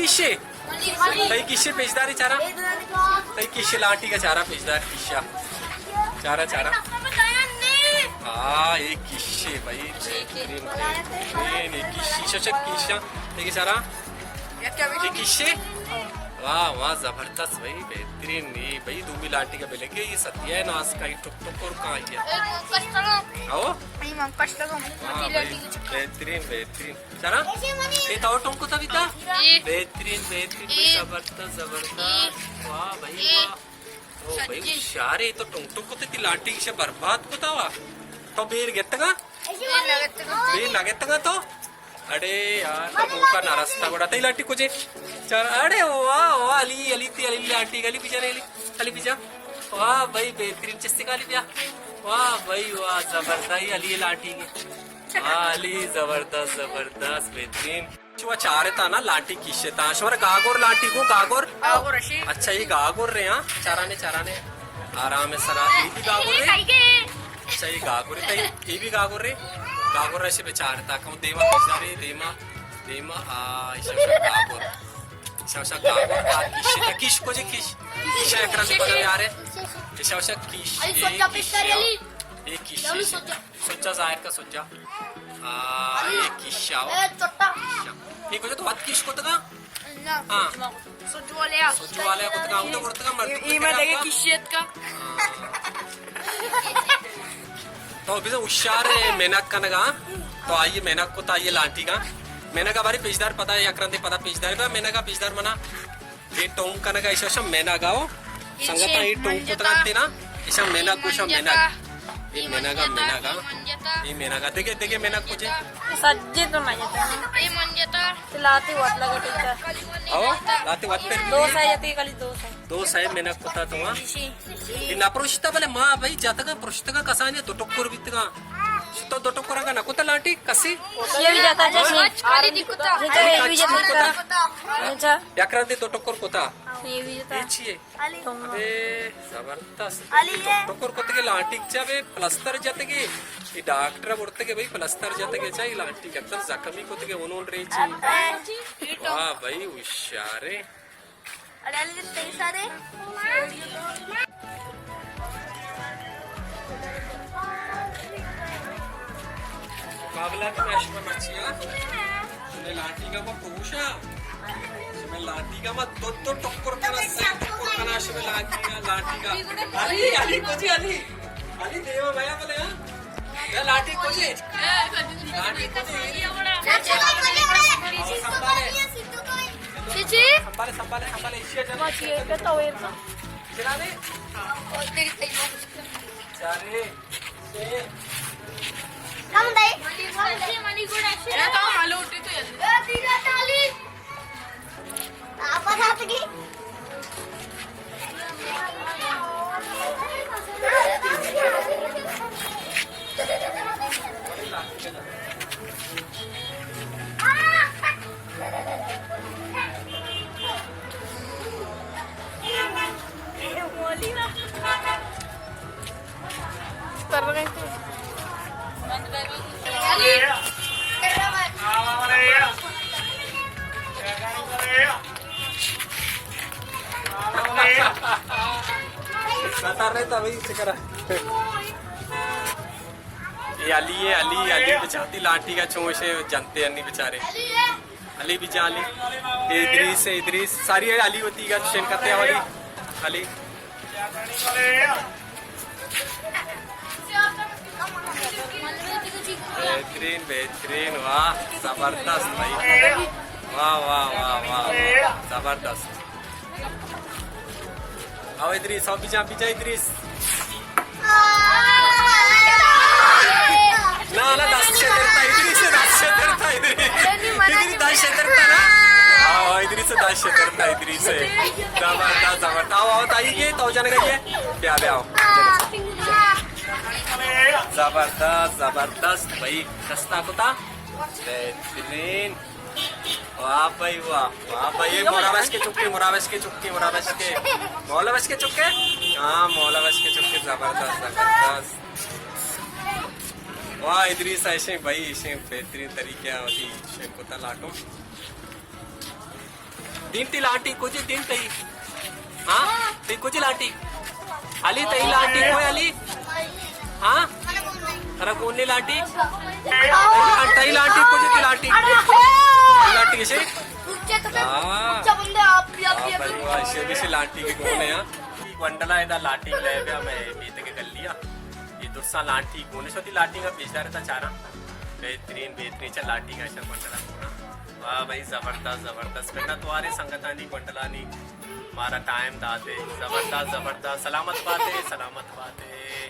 کشے؟ تئی کشے پیشداری چارا؟ تئی کشے لانٹی کا چارا پیشدار کشا؟ چارا، چارا۔ ہاں، اے کشے بھائی، بہترین، بہترین، اے کشے، ششک کشا۔ تئی چارا؟ اے کشے؟ واہ، واہ، زبردست بھائی، بہترین۔ اے بھائی، دومی لانٹی کا بلے گے، اے سدیا ہے نا، اس کا ہی ٹک ٹک اور کہاں گیا؟ او؟ ہاں بھائی، بہترین، بہترین۔ چرا؟ اے تو ٹونک کتا بیتا؟ جی۔ بہترین، بہترین، جی۔ زبردست، زبردست۔ جی۔ واہ بھائی، جی۔ واہ۔ او بھائی، سچی۔ ہوشیار ہے، تو ٹونک ٹونک کتے تی لانٹی کشا برباد کتا وا۔ تو بیر گتگا؟ بیر نہ گتگا تو؟ اڑے یار، تو موقع نہ رستا گڑا۔ تئی لانٹی کجے؟ چار، اڑے واہ، واہ، علی، علی تی، علی لانٹی، علی پیچھا نہیں، علی، علی پیچھا۔ واہ بھائی، بہترین چستی کا علی بیا۔ واہ بھائی، واہ، زبردست علی لانٹی۔ ہاں، علی، زبردست، زبردست، بہترین۔ شما چارتا نا، لانٹی کشتا۔ شما گاگور لانٹی کو، گاگور؟ گاگور اشی۔ اچھا، اے گاگور رے، ہاں؟ چارانے، چارانے۔ آرام سرا۔ اے بھی گاگور رے؟ اچھا، اے گاگور رے۔ تئی، اے بھی گاگور رے؟ گاگور رے، شما چارتا۔ کم دیما پیشدارے، دیما، دیما، آ، ایشا، ایشا گاگور۔ ایشا، ایشا گاگور۔ آ، کش، کش کو جی، کش۔ ایشا اکرا سے بدل یارے۔ ایشا، ایشا کش۔ اے کش۔ اے کش۔ سجا ظاہر کا سجا۔ آ، اے کشا ہو۔ اے چٹا۔ کشا۔ اے کجا تو وت کش کتگا؟ نہ، ہاں۔ سجو والے آ۔ سجو والے آ کتگا، اودا گڑتگا مردم اے، اے میں کتگا دیکھے آ۔ کشیت کا۔ ہاں۔ تو بزن ہوشیار ہے محنت کنگا۔ تو آئیے محنت کو، تو آئیے لانٹی کا۔ محنت کا باری پیشدار پتا ہے، یک رندے پتا پیشدار، محنت کا پیشدار منا۔ اے ٹونک کنگا ایشا شم میناگا ہو۔ سنگتا، اے ٹونک کتگا تینا، ایشا میناگ کو، شم میناگ۔ اے میناگا، میناگا۔ اے میناگا۔ دیکھے، دیکھے میناگ کجے۔ سجے تو نہ جتا۔ اے من جتا۔ لاتی وت لگا ٹیچر۔ ہو، لاتی وت پر۔ دو سائے جتی، کلی دو سائے۔ دو سائے میناگ کتا تو، ہاں۔ اے نہ پروشتا بلے ما بھائی جاتگا پروشتگا کسانی دو ٹکر بیتگا۔ تو دو ٹکر کا نہ کتا لانٹی کسی؟ یہ بھی جاتا جیسے۔ یہ بھی جاتا۔ اچھا۔ یک رندے دو ٹکر کتا۔ یہ بھی جاتا۔ یہ چیئے؟ ابے زبردست۔ ٹکر کتگے لانٹی چا بے پلستر جتگے۔ یہ ڈاکٹر برتگے بھائی پلستر جتگے چا یہ لانٹی کتن زخمی کتگے انہوں ریچی۔ واہ بھائی ہوشیارے۔ اڑے علی تئی سارے۔ مقابلہ تو میں شما مرچی ہاں۔ شما لانٹی کا ما پروشا۔ شما لانٹی کا ما دو دو ٹکر کنا، سے ٹکر کنا شما لانٹی کا، لانٹی کا۔ علی، علی کجی علی؟ علی دیوا بھیا بولے ہاں؟ یا لانٹی کجی؟ لانٹی کجی؟ سنبھالے۔ چی، چی؟ سنبھالے، سنبھالے، سنبھالے، ایشی جان۔ چارے۔ کم دے۔ اے تو مالو اٹھی تو۔ اے تیرا تالی۔ آپ آ جاتے کی۔ ستا رہتا بھائی، چکر ہے۔ اے علی ہے، علی، علی بچاتی لانٹی کا چون سے جنتے انی بچارے۔ علی بجا علی۔ اے ادریس ہے، ادریس۔ ساری ہے علی ہوتی گا، چین کرتے ہیں علی۔ علی۔ بہترین، بہترین، واہ، زبردست بھائی۔ واہ، واہ، واہ، واہ، واہ، زبردست۔ آؤ ادریس، آؤ، پیچھا، پیچھا ادریس۔ نا، نا، دست شترتا، ادریس دست شترتا، ادریس۔ ادریس دست شترتا نا۔ آؤ، ادریس دست شترتا، ادریس۔ زبردست، زبردست۔ آؤ، آؤ، تائی گے، تو جنگ گے۔ بیا، بیا، آؤ۔ زبردست، زبردست، بھائی، دستا کتا۔ بہترین۔ واہ بھائی واہ، واہ بھائی، اے مولا بخش کے چکے، مولا بخش کے چکے، مولا بخش کے۔ مولا بخش کے چکے؟ ہاں، مولا بخش کے چکے، زبردست، زبردست۔ واہ، ادریس ایشیں بھائی، ایشیں بہترین طریقہ ہے، وتی ایشیں کتا لاٹو۔ دین تئی لانٹی کجی؟ دین تئی؟ ہاں؟ تئی کجی لانٹی؟ علی، تئی لانٹی کوئی علی؟ ہاں؟ ترا گون نی لانٹی؟ تئی لانٹی کجی؟ تئی لانٹی؟ لانٹی کشے؟ ہاں۔ ہاں بھائی، واہ، ایشی، ایشی لانٹی کی گون ہے، ہاں۔ گونڈلا ادا لانٹی لے بیا، میں بیت کے کر لیا۔ یہ درساں لانٹی گون ہے، شوتی لانٹی کا پیش دار تا چارا۔ بہترین، بہترین چا لانٹی کا شر گونڈلا گونا۔ واہ بھائی، زبردست، زبردست۔ پنڈا توارے سنگتانی گونڈلانی مارا ٹائم داتے۔ زبردست، زبردست۔ سلامت باتے، سلامت باتے۔